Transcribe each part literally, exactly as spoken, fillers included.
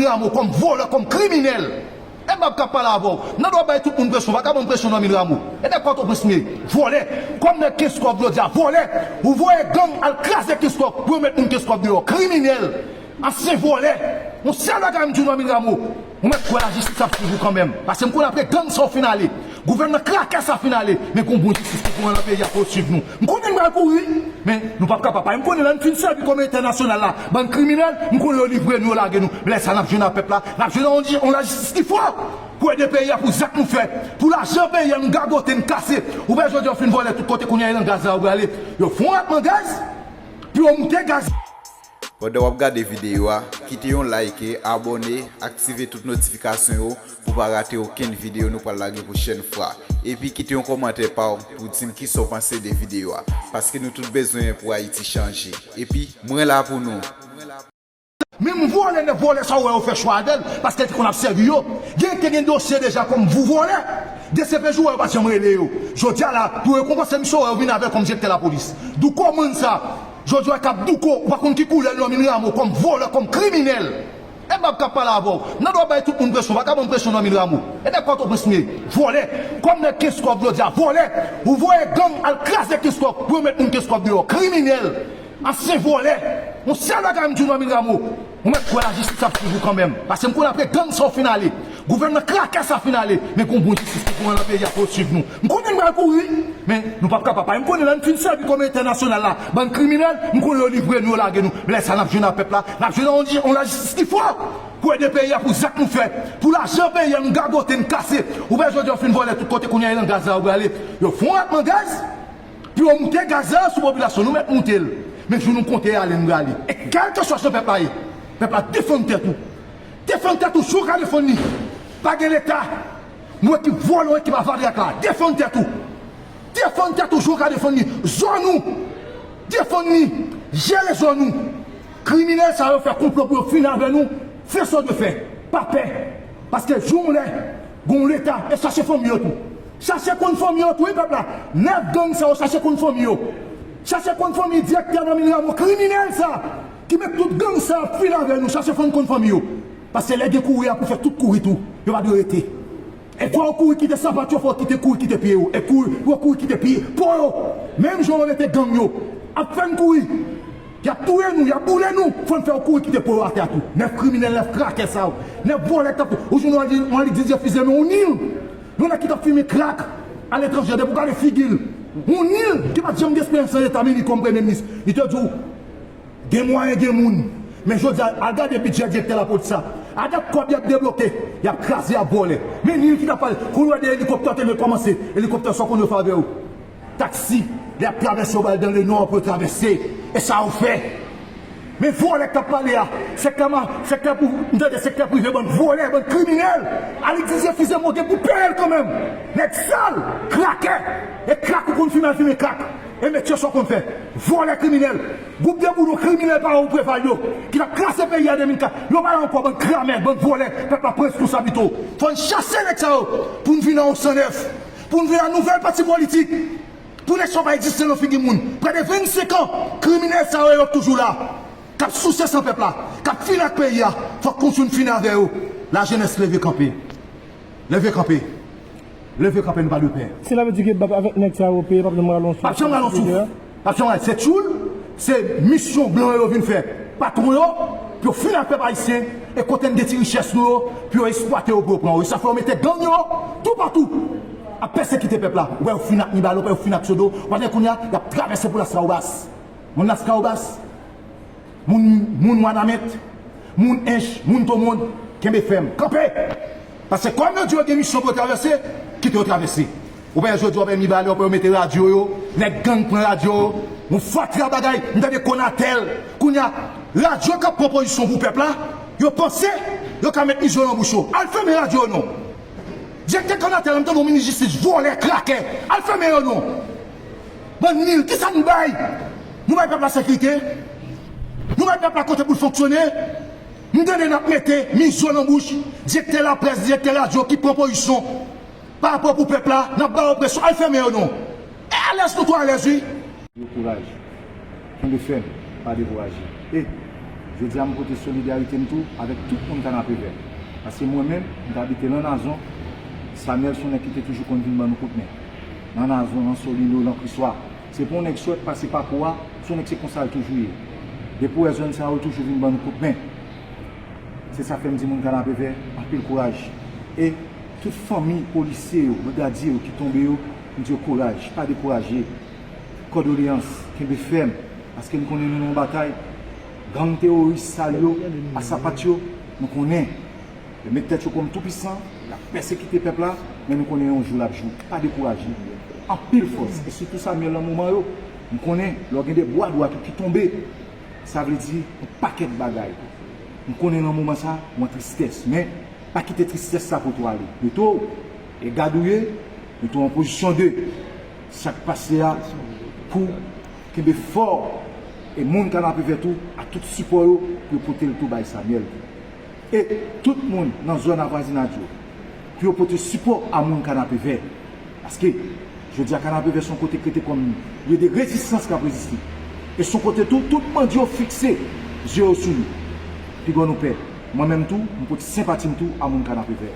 Rameau kòm vòlè, kòm kriminèl. E m p ap ka pale avè w. Nan dwa bay tout moun presyon, pa ka ban m presyon nan Mil Rameau. E nèg Pòtoprens m ye, vòlè. Kòm nèg Kenskòf jodi a, vòlè. Ou voye gang al kraze Kenskòf pou yo met moun Kenskòf deyò. Kriminèl. Ansyen vòlè. Yon sèl bagay m di w nan Mil Rameau. Ou mèt kwè lajistis ap swiv ou kanmenm. Paske m konnen apre gang sa w fin ale. Gouvènman krakè sa fin ale. Men gon bon jistis ki pou rann nan peyi a pou yo swiv nou. M konnen m pral kouri. Men nou p ap kapab. Paske m konnen lè n fin sèvi kòm entènasyonal la. Bann kriminèl, m konnen yo livre nou, yo lage nou. Men lè sa n ap jwenn ak pèp la. N ap jwenn yon, yon lajistis ki fò. Pou ede peyi a, pou zak nou fè. Pou lajan peyi a, nou gagote, n kase. Ou wè jodi a w fin vòlè tout kote, kounye a e nan gaz la ou prale. Yo fè yon ratman gaz. Pou yo moute gaz. Pandan w ap gade videyo a, kite yon like, abòne, aktive tout notifikasyon yo pou w pa rate okenn videyo nou pral lage pwochèn fwa. Epi kite yon kòmantè pa w pou w di m kisa w panse de videyo a. Paske nou tout bezwen pou Ayiti chanje. Epi, mwen la pou nou. Menm vòlè nèf vòlè sa w wè yo fè chwa avè l, paske l te konn ap sèvi yo. Gen te gen dosye deja kòm vou vòlè. D C P J ou wè yo pa t janm rele yo. Jodi a la, pou rekonpanse misye w wè yo vin avè l kòm direktè lapolis. Douko moun sa. Jodi a k ap douko, ou pa konn ki koulè l nan Mil Rameau, kòm vòlè, kòm kriminèl. E m p ap ka pale avè w. Nan dwa bay tout moun presyon, pa ka ban m presyon nan Mil Rameau. E nèg Pòtoprens m ye, vòlè. Kòm nèg Kenskòf jodi a, vòlè. Ou voye gang al kraze Kenskòf pou yo met moun Kenskòf deyò. Kriminèl. Ansyen vòlè. Yon sèl bagay m di w nan Mil Rameau. Ou mèt kwè lajistis ap swiv ou kanmenm. Paske m konnen apre gang sa w fin ale. Gouvènman krakè sa fin ale. Men gon bon jistis ki pou rann nan peyi a pou yo swiv nou. M konnen m pral kouri. Men nou p ap kapab. Paske m konnen lè n fin sèvi kòm entènasyonal la. Bann kriminèl, m konnen yo livre nou, yo lage nou. Men lè sa n ap jwenn ak pèp la. N ap jwenn yon, yon lajistis ki fò. Pou ede peyi a, pou zak nou fè. Pou lajan peyi a, nou gagote, n kase. Ou wè jodi a w fin vòlè tout kote, kounye a e nan gaz la ou prale. Yo fè yon ratman gaz. Pou yo moute gaz la sou popilasyon, nou mèt moute l. Men jou nou konte ale, nou prale. E kèlkeswa jan pèp la ye, pèp la defann tèt ou. Defann tèt ou jan w ka defann li. Pa gen Leta. Nou ekip vòlè, nou ekip avadriyat la. Defann tèt ou. Defann tèt ou jan w ka defann li. Zòn ou. Defann li. Jere zòn ou. Kriminèl sa yo fè konplo pou yo fini avè nou. Fè sa w dwe fè. Pa pè. Paske jou w lè, gon Leta, e chache fanmi yo tou. Chache konn fanmi yo tou, wi, pèp la. Nèf gang sa yo, chache konn fanmi yo. Chache konn fanmi direktè nan Mil Rameau, kriminèl sa, ki met tout gang sa ap fini avè nou. Chache fann konn fanmi yo. Paske lè gen kouri a pou fè tout kouri tou. Yo pa dwe rete. E fò yo kouri kite sapat yo, fò yo kite kouri kite pye yo. E kouri, yo kouri kite pye po yo. Menm jan yo mete gang yo ap fè n kouri. Y ap touye nou, y ap boule nou. Fò n fè yo kouri kite po yo atè a tou. Nèf kriminèl, nèf krakè sa yo. Nèf vòlè k t ap, ou jwenn yon Alex Didier Fils-Aimé, yon nil. Yon nèg ki t ap fimen krak aletranje, depi w gade figi l. Yon nil ki pa t janm gen esperyans nan Leta, men li kòm premye minis. Li te di w, gen mwayen, gen moun. Men jodi a, al gade bidjè direktè lapolis la. Al gade kòb y ap debloke. Y ap kraze, y ap vòlè. Men nil ki t ap pale. Kou w wè de elikoptè te dwe kòmanse. Elikoptè sa w konn yo fè avè yo. Taksi, lè y ap travèse, yo ba l dans le noir pou yo travèse. E sa yo fè. Men vòlè k t ap pale a, sektè ma, sektè pou, m tande sektè prive, bann vòlè, bann kriminèl. Alex Didier Fils-Aimé gen pou peye l kanmenm. Nèg sal, krakè. E krak ou konn fimen, al fimen krak. E metye sa w konn fè. Vòlè kriminèl. Gwoup de boudon kriminèl parèy ou Preval yo, ki t ap kraze peyi a de mil kat. Yo pa la ankò, bann kramè, bann vòlè, pèp la pran responsabilite w. Fò n chase nèg sa yo pou n vin a yon san nèf. Pou n vin a nouvèl pati politik. Pou nèg sa yo pa egziste nan figi moun. Prè de vennsenk an, kriminèl sa yo, yo toujou la. K ap souse san pèp la, k ap fini ak peyi a. Fòk konsa n fini avè yo. Lajenès leve kanpe. Leve kanpe. Leve kanpe, nou pa dwe pè. Sela vle di ke avèk nèg sa yo peye p ap janm rale yon souf. P ap janm rale yon souf. P ap janm rale. Se tchoul, se misyon blan yo vin fè. Patwon yo, pou yo fini ak pèp ayisyen. E kote n gen ti richès nou yo, pou yo eksplwate yo, pou yo pran yo. E sa fè yo mete gang yo toupatou. Ap pèsekite pèp la. Ou wè yo fin ak Mibalè, ou wè yo fin ak Sodo. Ou pa tande kounye a, y ap travèse pou Las Caobas. Moun Las Caobas, moun, moun Wanament, moun Ench, moun Tomond, kenbe fèm. Kanpe! Paske kòm yo di yo gen misyon pou yo travèse, kite yo travèse. Ou wè jodi a, ou wè Mibalè, ou wè yo mete radyo yo, nèg gang pran radyo yo, yon fatra bagay, m tande Konatel. Kounye a, radyo k ap pran pozisyon pou pèp la, yo panse yo ka met mizyo nan bouch yo. Al fèmen radyo yo non. Direktè Konatel, m tande yon minis jistis vòlè, krakè. Al fèmen yo non. Bann nil, kisa nou bay? Nou bay pèp la sekirite? Nou bay pèp la kote pou l fonksyone? M tande n ap mete mizyo nan bouch direktè laprès, direktè radyo ki pran pozisyon pa rapò pou pèp la, n ap ba yo presyon. Al fèmen yo non. E alèz nou tou alèz wi. Yo kouraj. Kenbe fèm, pa dekouraje. E Jodi a, m pote solidarite m tou avèk tout moun Kanapevè. Paske mwen menm, m t abite nan Nazon, Samuel se yon nèg ki te toujou konn vin ban nou kout men. Nan Nazon, nan Solino, nan Kriswa. Se pa yon nèg sòt pase pa kou a, se yon nèg se konsa l toujou ye. Depi w wè zòn sa yo, l toujou vin ban nou kout men. Se sa fè m di moun Kanapevè, anpil kouraj. E tout fanmi polisye yo, brigadye yo ki tonbe yo, m di yo kouraj, pa dekouraje. Kondoleyans, kenbe fèm, paske m konnen nou nan yon batay. Gang teworis sal yo, a sapat yo, nou konnen. Yo met tèt yo kòm toupisan, y ap pèsekite pèp la, men nou konnen yon jou l ap jou. Pa dekouraje. Anpil fòs, e sitou Samuel nan moman yo, m konnen lè w gen de bwa dwat ou ki tonbe, sa vle di yon pakèt bagay. M konnen nan moman sa, ou an tristès, men pa kite tristès sa pote w ale. Mete w e gad ou ye, mete w an pozisyon de. Sa k pase a, pou kenbe fò, e moun Kanapevè tou, a tout sipò yo, pou yo pote l tou bay Samuel tou. E tout moun nan zòn avwazinaj yo, pou yo pote sipò a moun Kanapevè. Paske, jodi a Kanapevè se yon kote k rete kòm lye de rezistans k ap reziste. E se yon kote tou, tout bandi yo fikse zye yo sou li. Piga nou pè. Mwen menm tou, m pote senpati m tou a moun Kanapevè.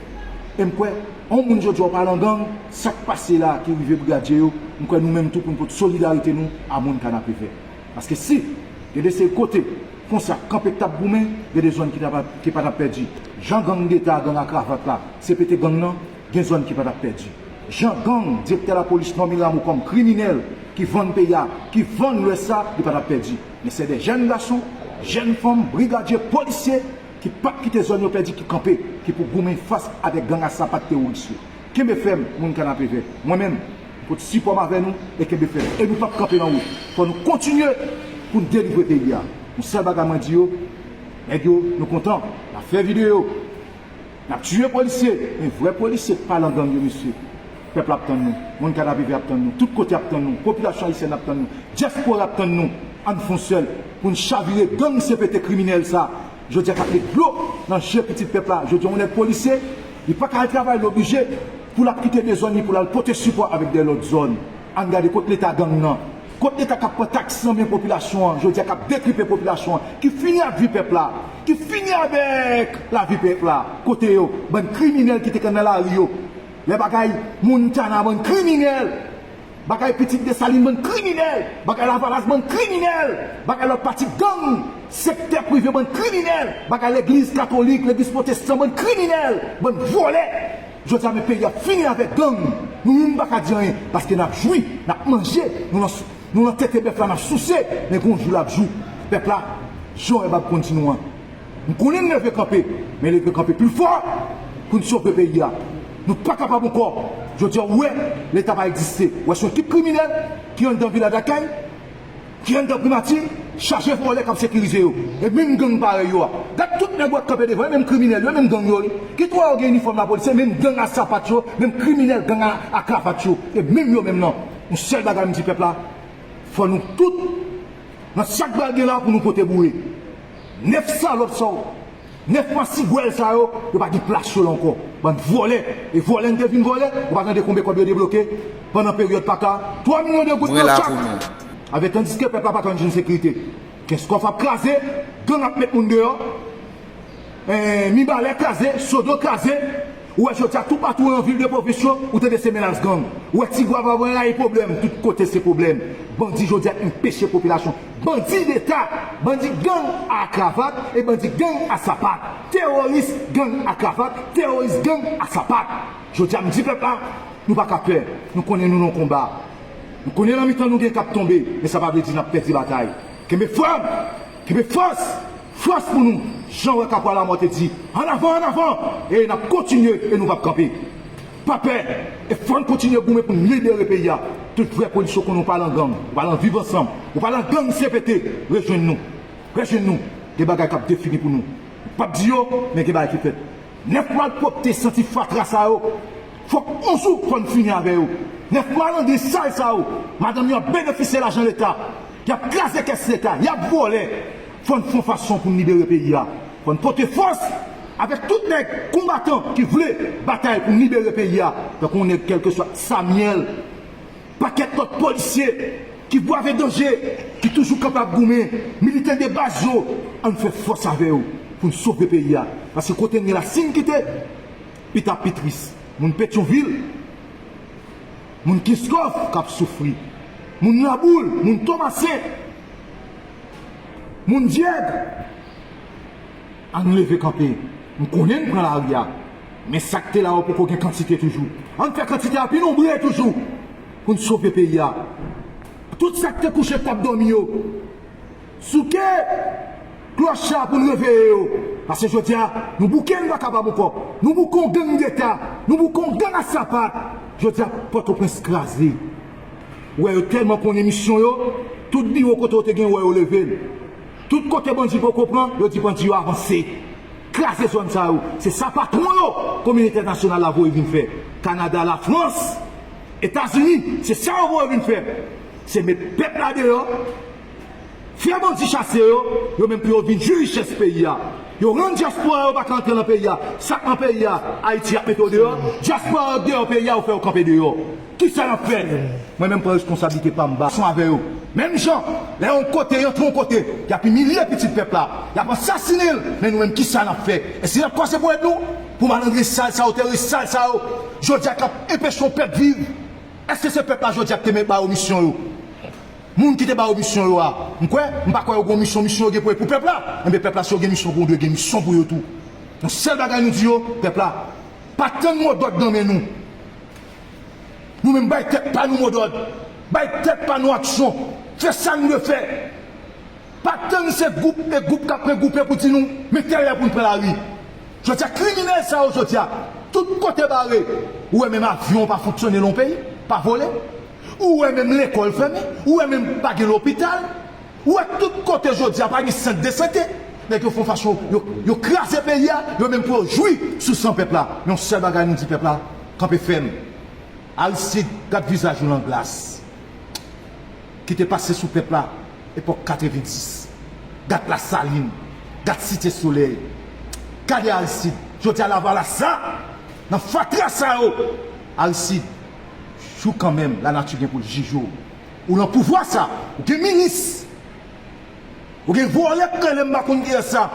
E m kwè, yon moun jodi a w pale an gang, sa k pase la ki rive brigadye yo, m kwè nou menm tou pou n pote solidarite nou a moun Kanapevè. Paske si gen de seri kote konsa kanpe k t ap goumen, gen de zòn ki t ap, ki pa t ap pèdi. Jan gang deta, gang a kravat la, se pete gang nan, gen zòn ki pa t ap pèdi. Jan gang direktè lapolis Normil Rameau kòm kriminèl ki vann peyi a, ki vann Lwès la, li pa t ap pèdi. Men se de jèn gason, jèn fanm, brigadye, polisye ki p ap kite zòn yo pèdi, ki kanpe, ki pou goumen fas avèk gang a sapat teworis yo. Kenbe fèm, moun Kanapevè. Mwen menm, m pot sipò m avè nou e kenbe fèm. E nou p ap kanpe nan wout. Fò nou kontinye pou n delivre peyi a. Yon sèl bagay mwen di yo, nèg yo, nou kontan. N ap fè videyo. N ap tiye polisye. Men vrè polisye k pale an gang yo, mesye. Pèp la ap tann nou. Moun Kanapevè ap tann nou. Tout kote ap tann nou. Popilasyon ayisyèn ap tann nou. Dyaspora ap tann nou. Ann fè yon sèl pou n chavire gang C P T kriminèl sa. Jodi a k ap met dlo nan je pitit pèp la. Jodi a yon nèg polisye, li pa ka al travay, li oblije pou l ap kite de zòn li pou l al pote sipò avèk de lòt zòn. Ann gade kot leta gang nan. Kot leta k ap pran taks nan men popilasyon an, jodi a k ap detripe popilasyon an, ki fini ak vi pèp la, ki fini avèk lavi pèp la. Kote yo? Bann kriminèl ki te konn nan lari yo. Lè bagay Montana, bann kriminèl. Bagay pitit Desalin, bann kriminèl. Bagay Lavalas, bann kriminèl. Bagay lòt pati gang, sektè prive, bann kriminèl. Bagay legliz katolik, legliz pwotestan, bann kriminèl, bann vòlè. Jodi a, men peyi a fini avèk gang. Nou menm pa ka di anyen, paske n ap jwi, n ap manje, nou nan, nou nan tete bèf la, n ap souse, men gon jou l ap jou. Pèp la, jan w wè m ap konn di nou an. M konnen n leve kanpe, men leve kanpe pi fò pou n sove peyi a. Nou pa kapab ankò. Jodi a, ou wè, leta pa egziste. Ou wè, se yon ekip kriminèl ki anndan Vila Dakèy, ki anndan Primati, chaje vòlè k ap sekirize yo. E menm gang parèy yo a. Gad tout nèg ou wè k kanpe devan, e menm kriminèl yo, e menm gang yo, wi. Kit wè yo gen inifòm lapolis, e menm gang a sapat yo, menm kriminèl gang a, a kravat yo. E menm yo menm nan. Yon sèl bagay m di pèp la, fò nou tout, nan sa k pral gen la pou nou pote boure. Nèf salòp sa yo, nèf masigwèl sa yo, yo pa gen plas yo la ankò. Bann vòlè. E vòlè n te vin vòlè, ou pa tande konbyen kòb yo debloke pandan peryòd paka? Twa milyon de goud nan chak. Avè, tandiske pèp la pa ka jwenn sekirite. Kenskòf ap kraze, gang ap met moun deyò. Eh, Mibalè kraze, Sodo kraze. Ou wè jodi a toupatou nan vil de pwovens yo, ou tande se menas gang. Ou wè Tigwav ap rayi pwoblèm, tout kote se pwoblèm. Bandi jodi a enpeche popilasyon. Bandi deta, bandi gang a kravat e bandi gang a sapat. Teworis gang a kravat, teworis gang a sapat. Jodi a m di pèp la, nou pa ka pè. Nou konnen nou nan konba. Nou konnen nan mitan nou gen k ap tonbe, men sa pa vle di n ap pèdi batay. Kenbe fèm! Kenbe fòs! Fòs pou nou! Jan wè Kapwa Lamò te di, an avan, an avan! E n ap kontinye e nou p ap kanpe. Pa pè! E fò n kontinye goumen pou n libere peyi a. Tout vrè polis yo konnen w pale an gang, w pale an viv ansanm, w pale an gang C P T, rejwenn nou. Rejwenn nou. Gen bagay k ap defini pou nou. M p ap di yo, men gen bagay ki fèt. Nèf malpwòpte santi fatra sa yo, fòk yon jou fò n fini avè yo. Nèf malandren sal sa yo, madanm yo ap benefisye lajan leta, y ap kraze kès leta, y ap vòlè. Fò n fè yon fason pou n libere peyi a. Fò n pote fòs avèk tout nèg konbatan ki vle batay pou n libere peyi a. Tankou yon nèg kèlkeswa Samyèl, pakèt lòt polisye ki brave danje, ki Toujou kanpe ap goumen, militè de baz yo, ann fè fòs avè yo pou n sove peyi a. Paske kote n ye la, si n kite, pita pi tris. Moun Petyonvil, moun Kenskòf k ap soufri, moun Laboul, moun Tomasen, moun Dyèg, ann leve kanpe. M konnen n pran lari a, men sa k te la yo poko gen kantite toujou. Ann fè kantite a pi nonbre toujou pou n sove peyi a. Tout sa k te kouche k t ap dòmi yo, souke klòch la pou n reveye yo. Paske jodi a, nou bouke, n pa kapab ankò. Nou bouke yon gang deta, nou bouke yon gang a sapat. Jodi a, Pòtoprens kraze. Ou wè, yo tèlman konnen misyon yo, tout biwo kote yo te gen, ou wè, yo leve l. Tout kote bandi poko pran, yo di bandi yo avanse. Kraze zòn sa yo. Se sa patwon yo, kominote entènasyonal la voye vin fè. Kanada, Lafrans, Etazini, se sa yo voye vin fè. Se met pèp la deyò, fè bandi chase yo, yo menm pou yo vin jwi richès peyi a. Yo rann dyaspora yo pa ka antre nan peyi a. Sa k nan peyi a, Ayiti ap mete yo deyò. Dyaspora yo deyò peyi a, yo fè yo kanpe deyò. Kisa n ap fè? Mwen menm pran responsablite pa m ba son avè yo. Menm jan, lè yon kote, y antre yon kote, y ap imilye pitit pèp la, y ap ansasinen l, men nou menm kisa n ap fè? Èske n ap kwase pou èd nou? Pou malandren sal sa yo, teworis sal sa yo, jodi a k ap enpeche yon pèp viv? Èske se pèp la jodi a ki te met ba yo misyon yo? Moun ki te ba yo misyon yo a, m kwè, m pa kwè yo gen yon misyon, misyon yo gen pou, pou pèp la. Enben pèp la, si yo gen misyon pou yo, dwe gen misyon pou yo tou. Yon sèl bagay nou di yo, pèp la, pa tann modòd nan men nou. Nou menm bay tèt pa nou modòd, bay tèt pa nou aksyon, fè sa nou dwe fè. Pa tann se gwoup e gwoup k ap regwoupe pou di nou, men tèl lè pou n pran lari. Jodi a, kriminèl sa yo jodi a, tout kote bare. Ou wè menm avyon pa fonksyone nan yon peyi, pa vole. Ou wè menm lekòl fèmen, ou wè menm pa gen lopital. Ou wè tout kote jodi a pa gen sant de sante. Nèg yo fè yon fason, yo, yo kraze peyi a, yo menm pou yo jwi sou san pèp la. Men yon sèl bagay nou di pèp la, kanpe fèm. Aristide, gad vizaj ou nan glas. Ki te pase sou pèp la, epòk katrevenndis. Gad Lasalin, gad Site Solèy. Gade Aristide, jodi a Lavalas sa, nan fatra sa yo. Aristide, jou kanmenm, lanati gen pou l jije w. Ou nan pouvwa sa, ou gen minis. Ou gen vòlè k rele m pa konn kiyès sa.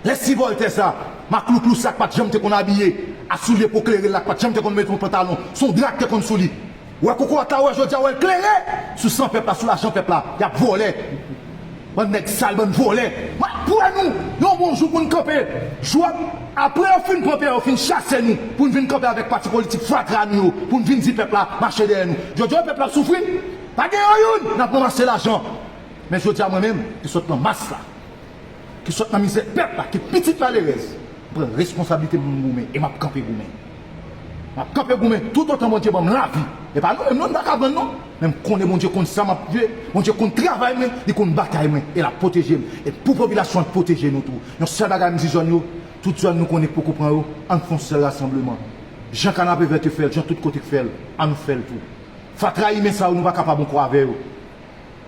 Lè si vòltè sa, maklouklou sa k pa t janm te konn abiye, a soulye po klere l la k pa t janm te konn mete yon pantalon, se yon dra k te konn sou li. Ou wè kokorat la, ou wè jodi a, ou wè l klere sou san pèp la, sou lajan pèp la, y ap vòlè. Bann nèg sal, bann vòlè. M ap pran nou, yon bon jou pou n kanpe. Jou ap, apre yo fin pran peyi a, yo fin chase nou, pou n vin kanpe avèk pati politik fatra nou yo, pou n vin di pèp la mache dèyè nou. Jodi a, pèp la ap soufri, pa gen yon youn, n ap ranmase lajan. Men jodi a, mwen menm, ki sot nan mas la, ki sot nan mizè pèp la, ki pitit malerèz, m pran responsablite m, m goumen, e m ap kanpe goumen. M ap kanpe goumen toutotan Bondye ban m lavi. E pa nou menm non, n pa ka vann non. Men m konnen Bondye konn sa m ap viv, Bondye konn travay mwen, li konn batay mwen, e l ap pwoteje m. E pou popilasyon an pwoteje nou tou. Yon sèl bagay m di jèn yo, tout zòn nou konnen k poko pran yo, ann fè yon sèl rasanbleman. Jan Kanapevè te fè l, jan tout kote k fè l, ann nou fè l tou. Fatra imen sa yo, nou pa kapab ankò avè yo.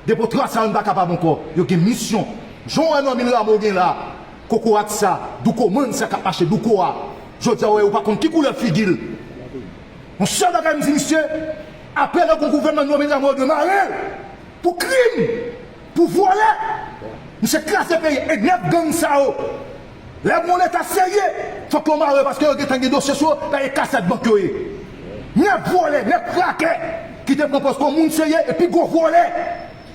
Depo twa sa yo, n pa kapab ankò. Yo gen misyon. Jan w wè Normil Rameau gen la, kokorat sa, douko mann sa k ap mache douko a. Jodi a, w wè, ou pa konn ki koulè figi l. Yon sèl bagay m di misye, apre lè gon gouvènman Normil Rameau, yo dwe mare l pou krim, pou vòlè. Misye kraze peyi, e nèf gang sa yo. Lè gon leta serye, fòk yo mare yo paske yo gentan gen dosye sou yo, paske kasèt bank yo ye. Nèf vòlè, nèf krakè ki te pran pòz kòm moun serye, epi gwo vòlè,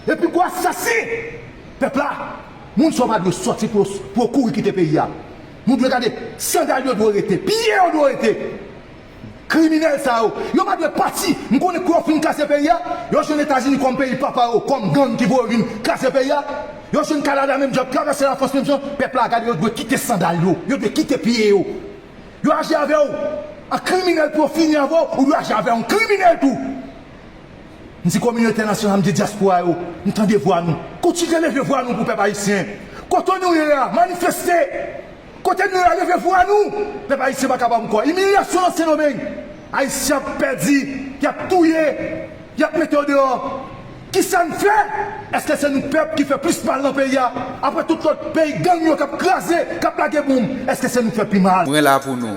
epi gwo asasen. Pèp la, moun sa yo pa dwe sòti pou yo, pou yo kouri kite peyi a. Nou dwe gade, sandal yo dwe rete, pye yo dwe rete. Kriminèl sa yo, yo pa dwe pati. M konnen kou yo fin kraze peyi a, yo jwenn Etazini kòm peyi papa yo, kòm gang ki voye vin kraze peyi a. Yo jwenn Kanada menm jan, travèse Lafrans menm jan. Pèp la, gade, yo dwe kite sandal yo, yo dwe kite pye yo. Yo aji avè w an kriminèl pou yo fini avè w, ou dwe aji avè yon kriminèl tou. M di kominote entènasyonal, m di dyaspora yo, m tande vwa nou. Kontinye leve vwa nou pou pèp ayisyen. Kote nou ye a, manifeste. Kote nou ye a, leve vwa nou. Pèp ayisyen pa kapab ankò. Imilyasyon nan Sendomeng. Ayisyen ap pèdi, y ap touye, y ap mete yo deyò. Kisa n fè? Èske se nou pèp ki fè plis mal nan peyi a? Apre tout lòt peyi gang yo k ap kraze, k ap lage bonm, èske se nou fè pi mal? Mwen la pou nou.